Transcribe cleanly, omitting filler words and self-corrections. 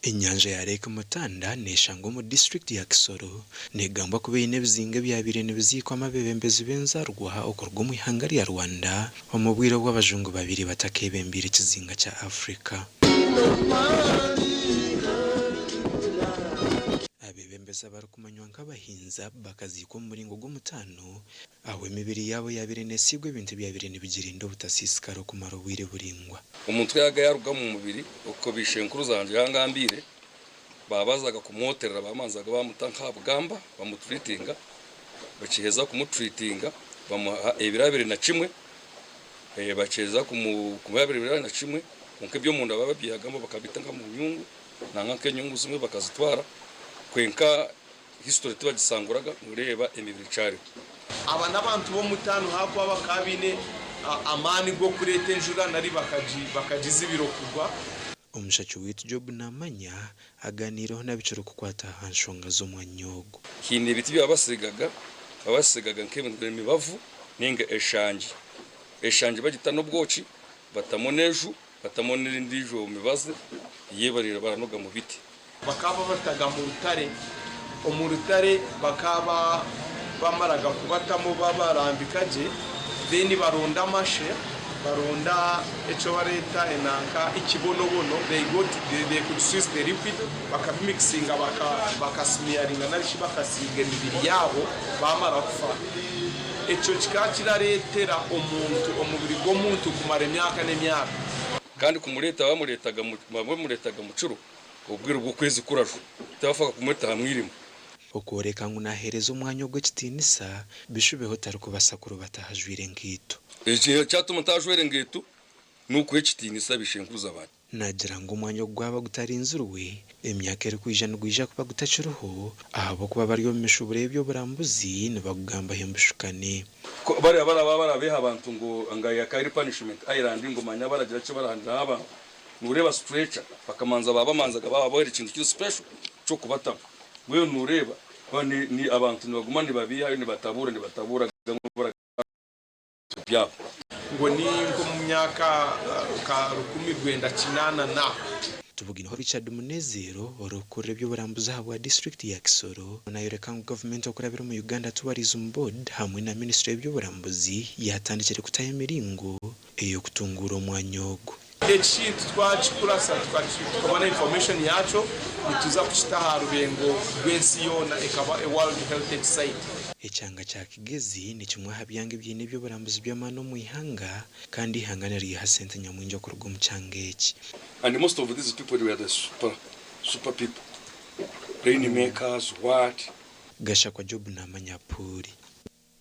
Enyanja ya Lake Mutanda neshangwa omu disiturikiti ya Kisoro. Negambwa kuba eine ebizinga ebyabaire nibiziikwamu abeebembezi b'enzarwa okuruga omu ihanga rya Rwanda omu bwire obu abajungu babaire batakebembeire ekizinga kya Africa. Abeebembezi abarikumanywa nk'abahinza bakaziikwa omu muringo gw'omutaano ahu emibiri yaabo yaabaire neesiigwa ebintu ebyabaire nibigirinda obutasiisikara okumara obwire buraingwa. Omuntu ku yaabaga yaaruga omu mubiri, okwo baishenkuru zangye yangambiire, baabazaga kumwoterera baamanzaga baamuta nk'aha bugamba bamuturiitinga, bakiheza kumuturiitinga bamuha ebiro 21, bakiheza kumuha ebiro 21, kwonka eby'omunda baaba babyihagamu bakabita nka omu nyungu nangwa nk'enyungu zimwe bakazitwara, kwenka History tibagisanguraga noreeba emibiri ekyariho. Aba n'abantu b'omutaano ahakuba bakaba baine amaani g'okureeta enjura nari bakagizibira okugwa. Omushaki waitu Job Namanya agaaniireho na biki erikukwata aha nshonga z'omwanya ogu. Haine ebiti ebi babasiigaga, babasiigaga nk'ebintu emibavu nainga eshangi. Eshangi bagita n'obwoki, batamu n'eju, batamu n'endiijo mibazi ei bariire baranoga omu biti. Bakaba babataga mu rutare. Omu rutare bakaba bamaraga kubatamu babarambika gye, then baronda amashe, baronda ekyo bareeta enanka ekibonobono, they got, they could squeeze the liquid, bakabimikisinga bakasimiyaringa nari shi bakasiiga emibiri yaabo bamara kufa. Ekyo kikaba kirareetera omuntu, omubiri gw'omuntu kumara emyaka n'emyaka. Kandi kumureeta bamureetaga mu kiro. Obwire bw'okwezi kurajwa, tibafaga kumweta aha mwirima. Okworeka ngu naaheereza omwanya ogwo ekitiinisa, bishubeho tarikubaasa kurubata aha ajwaire enkaito. Ekyatuma ntaajwaire ngaito n'okuha ekitiinisa baishenkuruza bangye. Naagira ngu omwanya ogu gwaba gutarinzirwe, emyaka erikwija nigwija kuba gutakiriho ahabw'okuba abari omu mishuburo y'eby'oburambuzi nibakugambaho embushukane. Bariya baraba barabeha abantu ngu yakaba eri punishment island ngu manya baragira ki barahandiraho abantu. Noreeba stretcher bakamanza babamanzaga bababohera ekintu kiri special kyokubatamu mbwenu noreeba ni abantu nibaguma nibabihayo nibatabura nibatabura byabo. Ngu ni nk'omu myaka nka 1980 na. Tubugineho Richard Munezero orikukurira eby'oburambuzi ahabwa disiturikiti ya Kisoro nayoreka ngu gavumenti okurabira omu Uganda Tourism Board hamwe na minisitule y'eby'oburambuzi yatandikire kutaho emiringo ey'okutunguura omwanya ogu. Eki kintu twakikurasa tukabona information yakyo nituza kukita aha rubengo rw'ensi yoona ekaba a World Heritage Site. Ekyanga kya Kigezi ni kimwe aha byanga ebiine eby'oburambuzi by'amaani omu ihanga kandi eihanga niryiha sente nyamwingi okuruga omu kyanga eki. And most of these people they were the super super people, rain makers, what. Gashakwa Job Namanya Puuri.